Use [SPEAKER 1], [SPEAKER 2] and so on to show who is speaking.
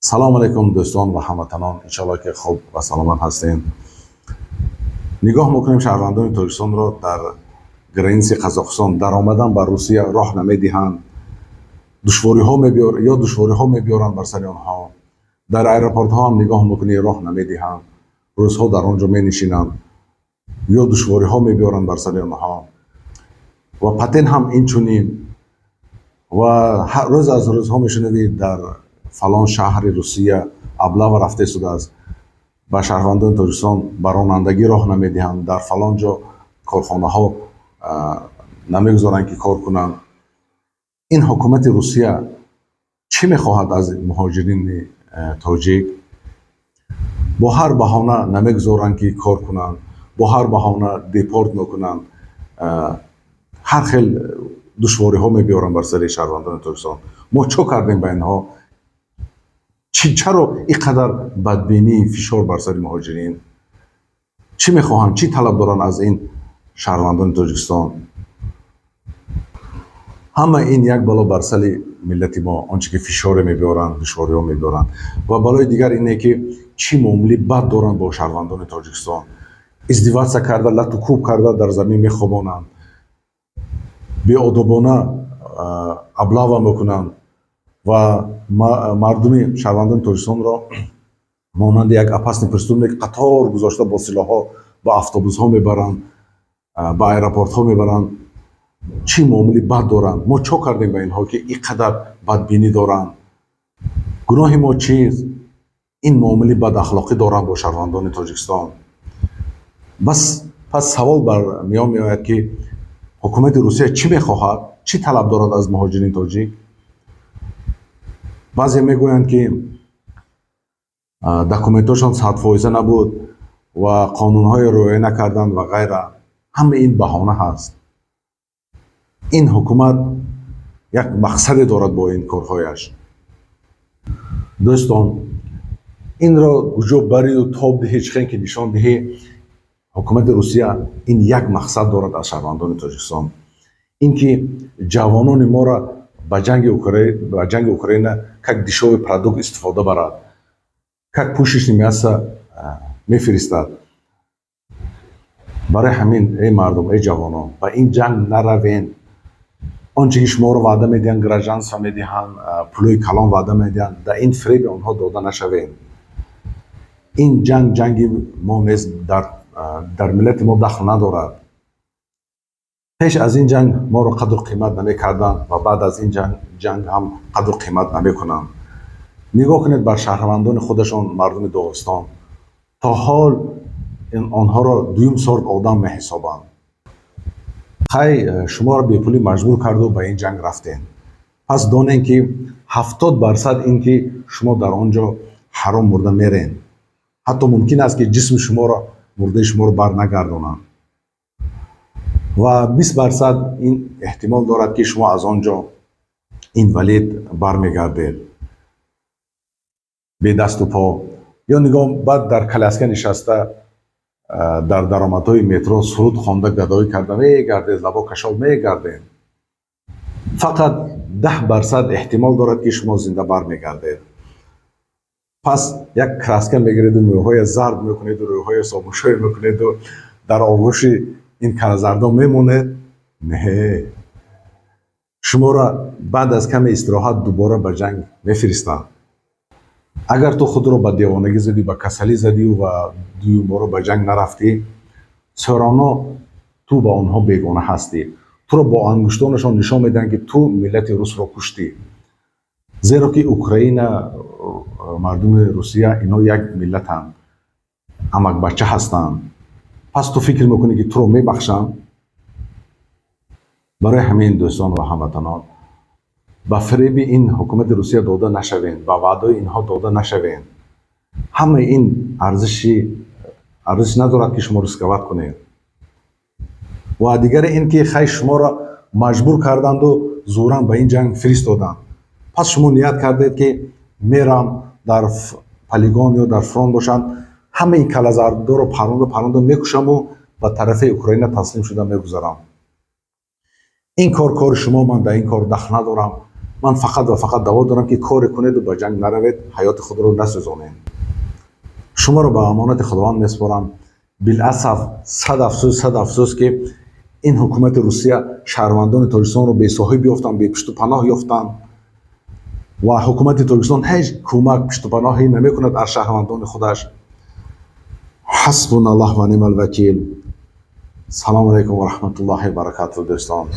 [SPEAKER 1] Салом алейкум, дӯстон ва ҳамватанон. Иншоалло, ки хуб ва саломат ҳастем. Нигоҳ мекунем, шаҳрвандони Тоҷикистонро дар границаи Қазоқистон даромадан ба Русия роҳ намедиҳанд, душвориҳо мебиёр ё душвориҳо мебиёранд бар сари онҳо. Дар аэропортҳо ҳам нигоҳ мекунӣ, роҳ намедиҳанд, рӯзҳо дар он ҷо менишинанд ё душвориҳо мебиёранд бар сари онҳо. Ва патент ҳам инчунин. Ва рӯз аз рӯзҳо мешунавӣ, дар фалон шаҳри Русия облава рафта истодааст, ба шаҳрвандони Тоҷикистон ба ронандагӣ роҳ намедиҳанд, дар фалон ҷо корхонаҳо намегузоранд, ки кор кунанд. Ин ҳукумати Русия чӣ мехоҳад аз муҳоҷирини тоҷик? Бо ҳар баҳона намегузоранд, ки кор кунанд, бо ҳар баҳона депорт мекунанд, ҳар хел душвориҳо мебиёранд бар сари шаҳрвандони Тоҷикистон. Мо чо кардем ба инҳо? Чаро ин қадар бадбинӣ, фишор бар сари муҳоҷирин? Чӣ мехоҳанд, чӣ талаб доранд аз ин шаҳрвандони Тоҷикистон? Ҳама ин як бало бар сари миллати мо, он чи ки фишоре мебиёранд, душвориҳо мебиёранд. Ва балои дигар ине, ки чӣ муомилаи бад доранд бо шаҳрвандони Тоҷикистон. Издеваться карда, лату кӯб карда, дар замин мехобонанд, беодобона облава мекунанд ва мардуми шаҳрвандони Тоҷикистонро монанди як опасный преступник қатор гузошта, бо силоҳҳо ба автобусҳо мебаранд, ба аэропортҳо мебаранд. Чӣ муомилаи бад доранд? Мо чо кардем ба инҳо, ки ин қадар бадбинӣ доранд? Гуноҳи мо чист, ин муомилаи бадахлоқӣ доранд бо шаҳрвандони Тоҷикистон? Бас пас савол бар миён меояд, ки ҳукумати Русия чӣ мехоҳад, чӣ талаб дорад аз муҳоҷирини тоҷик? Баъзе мегӯянд, ки документҳошон 100% набуд ва қонунҳои риоя накарданд ва ғайра. Ҳама ин баҳона ҳаст. Ин ҳукумат як мақсаде дорад бо ин корҳояш. Дӯстон, инро куҷо барию тоб диҳӣ, чӣ хел ки нишон диҳӣ, ҳукумати Русия ин як мақсад дорад аз шаҳрвандони Тоҷикистон: ин ки ҷавонони моро ба ҷанги Украина как дешёвый продукт истифода барад, как пушечное мясо мефиристад. Барои ҳамин, эй мардум, эй ҷавонон, ба ин ҷанг наравен. Он чи ки шуморо ваъда медиҳанд, гражданство медиҳанд, пулои калон ваъда медиҳанд, дар ин фиреби онҳо дода нашавем. Ин ҷанг ҷанги мо нест, дар миллати мо дахл надорад. Пеш аз ин ҷанг моро қадру қимат намекарданд ва баъд аз ин ҷанг ҳам қадру қимат намекунанд. Нигоҳ кунед бар шаҳрвандони худашон, мардуми Доғистон, то ҳол онҳоро дуюм сорт одам меҳисобанд. Хай, шуморо бепулӣ маҷбур карду ба ин ҷанг рафтем. Пас донем, ки 70% ин ки шумо дар он ҷо ҳаром мурда мерен. Ҳатто мумкин аст, ки ҷисми шуморо, мурдаи шуморо барнагардонанд. Ва 20% ин эҳтимол дорад, ки шумо аз он ҷо инвалид бармегардед, бедасту по ё нигоҳ, баъд дар коляска нишаста, дар даромадҳои метро суруд хонда, гадоӣ карда мегардед, лабо кашол мегардед. Фақат 10% эҳтимол дорад, ки шумо зинда бармегардед. Пас як краска мегиреду мӯйҳоя зард мекунеду рӯйҳоя собуншӯй мекунеду дар оғӯши ин калазардо мемонед? Не, шуморо баъд аз каме истироҳат дубора ба ҷанг мефиристанд. Агар ту худро ба девонагӣ задӣ, ба касалӣ задию ва дуюмбора ба ҷанг нарафтӣ, всё равно ту ба онҳо бегона ҳастӣ. Туро бо ангуштонашон нишон медиҳанд, ки ту миллати русро куштӣ, зеро ки Украина, мардуми Русия, инҳо як миллатанд, амакбача ҳастанд. Пас ту фикр мекунӣ, ки туро мебахшанд? Барои ҳамин, дӯстон ва ҳамватанон, ба фиреби ин ҳукумати Русия дода нашавем, ба ваъдаи инҳо дода нашавем. Ҳамаи ин арзиш надорад, ки шумо рисковать кунед. Ва дигаре ин ки хай, шуморо маҷбур карданду зӯран ба ин ҷанг фиристоданд. Пас шумо ният кардед, ки мерам, дар полигон ё дар фронт бошанд, ҳамаи ин калазардоро паронда паронда мекушаму ба тарафи Украина таслим шуда мегузарам. Ин кор кори шумо, ман дар ин кор дахл надорам. Ман фақат ва фақат даъво дорам, ки коре кунеду ба ҷанг наравед, ҳаёти худро насӯзонед. Шуморо ба амонати Худованд месупорам. Биласаф, сад афсӯс, сад афсӯс, ки ин ҳукумати Русия шаҳрвандони Тоҷикистонро бесоҳиб ёфтанд, бепушту паноҳ ёфтанд ва ҳукумати Тоҷикистон ҳеҷ кӯмак, пуштупаноҳе намекунад аз шаҳрвандони худаш. Ҳасбуналлоҳ ва ниъмал вакил. Салому алайкум ва раҳматуллоҳи баракату, дӯстон.